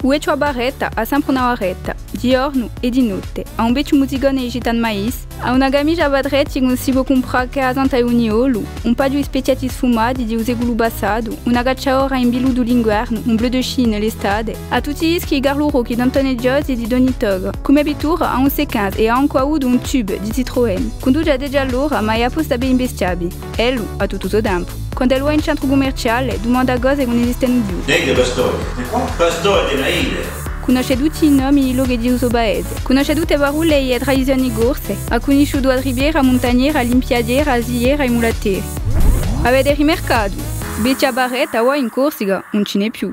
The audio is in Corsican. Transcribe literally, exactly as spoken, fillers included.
U vechju à barretta hà sempre una barretta, di ghjornu è di notte, hà un vechju musicone di Gitane Mais, hà una camisgia à quadretti chì ùn si pò cumprà chè à Sant'Aniolu, un paghju di spechjetti sfumati di u seculu passatu, una cacciaghjora in vilutu l'inguernu, un bleu de Chine l'estate, hà tutti i dischi di Carlu Rocchi, d'Antone Giosi è di Toni Togg. Cum'è pittura hà un séquence è hà ancu avutu un tube di Citroën. Cunduce à dece à l'ora, ma hè apposta per imbestià vi. Ellu hà tuttu u so tempu. Quand'ellu và in centru cummerciale, dumanda cose chì ùn esistenu più. Dai, pastore. Di quà? Pastore di Naile. Cunnosce tutti i nomi di i lochi di u so paese. Cunnosce tutte e parolle di e tradizioni corse. Hà cunnisciutu a tribbiera, a muntagnera, l'impiaghjera, a sigliera, i mulatteri. Avete rimarcatu? Vechja barretta, avà in Corsica ùn ci n'hè più.